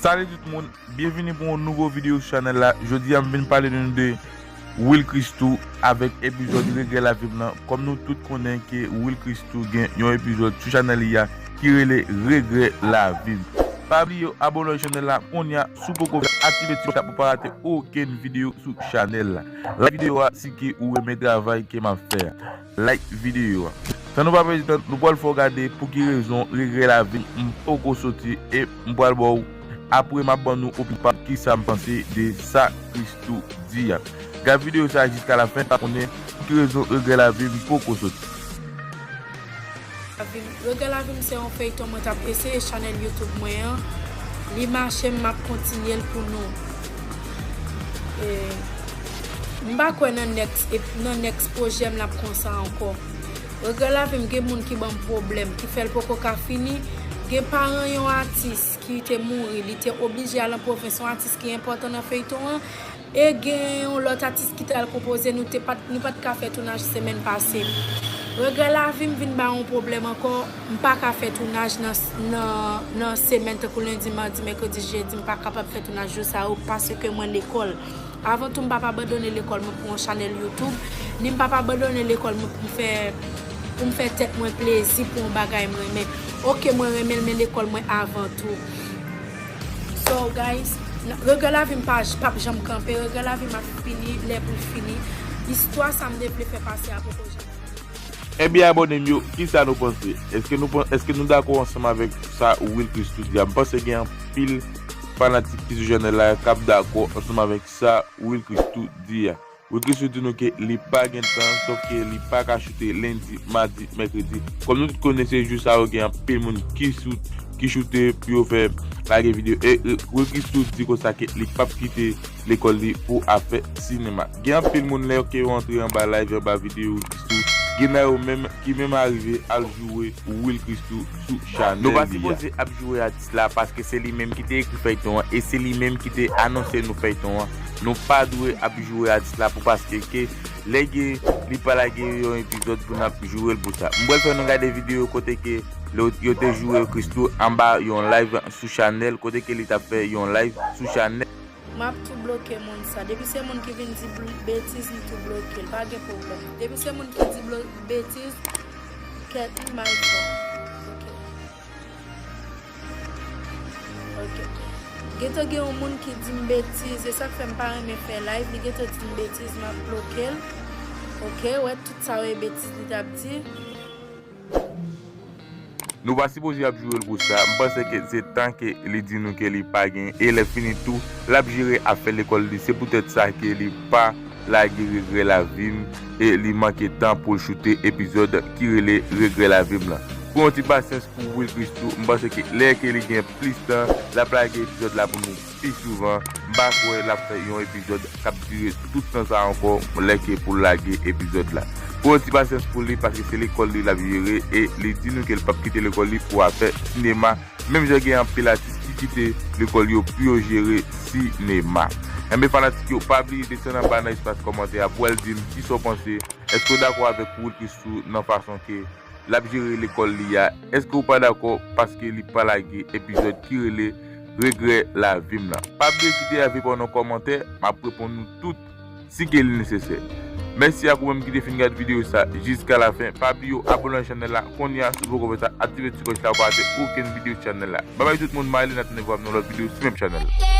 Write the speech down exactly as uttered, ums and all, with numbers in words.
Salut tout moun, byenvini pou yon nouvo videyo sou chanèl la. Jodi a m vin pale de nou de Will Christoo avèk epizòd Regrè Lavi m nan. Kòm nou tout konnen ke Will Christoo gen yon epizòd sou chanèl li a ki rele Regrè Lavi m. Pa bliye abòne ak chanèl la kounye a, si w poko fè, aktive ti klòch la pou pa rate okenn videyo sou chanèl la. Like videyo a si ke ou renmen travay ke m ap fè a. Like videyo a. San nou pa pèdi tan, nou pral fè w gade pou ki rezon Regrè Lavi m poko soti e m pral ba w apre m ap ban nou opinyon pa m kisa m panse de sa Christoo di a. Gade videyo sa a jiska lafen pou konnen pou ki rezon Regrè Lavi m poko soti. Lavi m, Regrè Lavi m se yon feyton mwen t ap eseye chanèl YouTube mwen an. Li mache, m ap kontinye l pou nou. E, m pa kwè nan next, ep- nan next pwojè m l ap konsa ankò. Regrè Lavi m gen moun ki ban m pwoblèm, ki fè l poko ka fini. Gen paran yon atis ki te mouri, li te oblije al nan pwovens, yon atis ki enpòtan nan feyton an. E gen yon lòt atis ki t al konpoze, nou te pa t, nou pa t ka fè tounaj semèn pase. Regrè Lavi m vin ba yon pwoblèm ankò, m pa ka fè tounaj nan, nan, nan semèn, tankou lendi, madi, mèkredi, jedi, m pa kapab fè tounaj jou sa yo paske mwen lekòl. Avan tou, m p ap abandone lekòl mwen pou yon chanèl YouTube, ni m p ap abandone lekòl mwen pou m fè, pou m fè tèt mwen plezi pou yon bagay m renmen. Oke, mwen renmen l, men lekòl mwen avan tou. So, guys, n- Regrè Lavi m pa j- p ap janm kanpe, Regrè Lavi m ap fini lè pou l fini. Istwa sa m te vle fè pase a poko janm fini. Ebyen, abòne m yo, kisa nou panse? Èske nou pan- èske nou dakò ansanm avèk sa Will Christoo di a? M panse gen anpil fanatik ki sou chanèl la k ap dakò ansanm avèk sa Will Christoo di a. Will Christoo di nou ke li pa gen tan, sòf ke li pa ka choute lendi, madi, mèkredi. Kòm nou tout konnen, se jou sa yo gen anpil moun ki choute, ki choute pou yo fè lage videyo. E, e Will Christoo di konsa ke li p ap kite lekòl li pou afè sinema. Gen anpil moun lè ke yo antre anba live, anba videyo Christoo, gen nan yo menm ki menm arive al joure Will Christoo sou chanèl li a. Nou pa sipoze ap joure atis la paske se li menm ki te ekri feyton an e se li menm ki te anonse nou feyton an. Nou pa dwe ap joure atis la pou paske ke lè gen li pa lage yon epizòd pou n ap joure l pou sa. M pral fè nou gade videyo kote ke yo, yo te joure Christoo anba yon live sou chanèl kote ke li t ap fè yon live sou chanèl. M ap tou bloke moun sa. Depi se moun ki vin di bl- betiz, m tou bloke l. Pa gen pwoblèm. Depi se moun ki di blo- betiz, kèt m bay fò. Oke. Oke. Gentan gen yon moun ki di m betiz, e sa k fè m pa renmen fè live, li gentan di m betiz, m ap bloke l. Oke, wè tout sa yo e betiz li t ap di. Nou pa sipoze ap joure l pou sa. M panse ke se tan ke li di nou ke li pa gen. E lè fini tou, l ap jere afè lekòl li. Se poutèt sa ke li pa lage Regrè Lavi m e li manke tan pou l choute epizòd ki rele Regrè Lavi m lan. Pran yon ti pasyans pou Will Christoo. M panse ke lè ke li gen plis tan, l ap lage epizòd la pou nou pi souvan. M pa kwè l ap fè yon epizòd k ap dire tout tan sa ankò lè ke pou l lage epizòd la. Pran yon ti pasyans pou li paske se lekòl li l ap jere e li di nou ke l p ap kite lekòl li pou afè sinema. Menm jan gen anpil atis ki kite lekòl yo pou yo jere sinema. Enben fanatik yo, pa bliye desann anba nan espas kòmantè a pou al di m kisa w panse. Èske w dakò avèk Will Christoo nan fason ke l ap jere lekòl li a? Èske w pa dakò paske li pa lage epizòd ki rele Regrè Lavi m lan? Pa bliye kite avi pa w nan kòmantè, m ap reponn nou tout si ke li nesesè. Mèsi ak ou menm ki te fin gade videyo sa jiska lafen. Pa bliye w abòne ak chanèl la kounye a si w poko fè sa, aktive ti klòch la pou pa rate okenn videyo sou chanèl la. Babay tout moun, m ale, n ap tande vwa m nan lòt videyo sou menm chanèl la.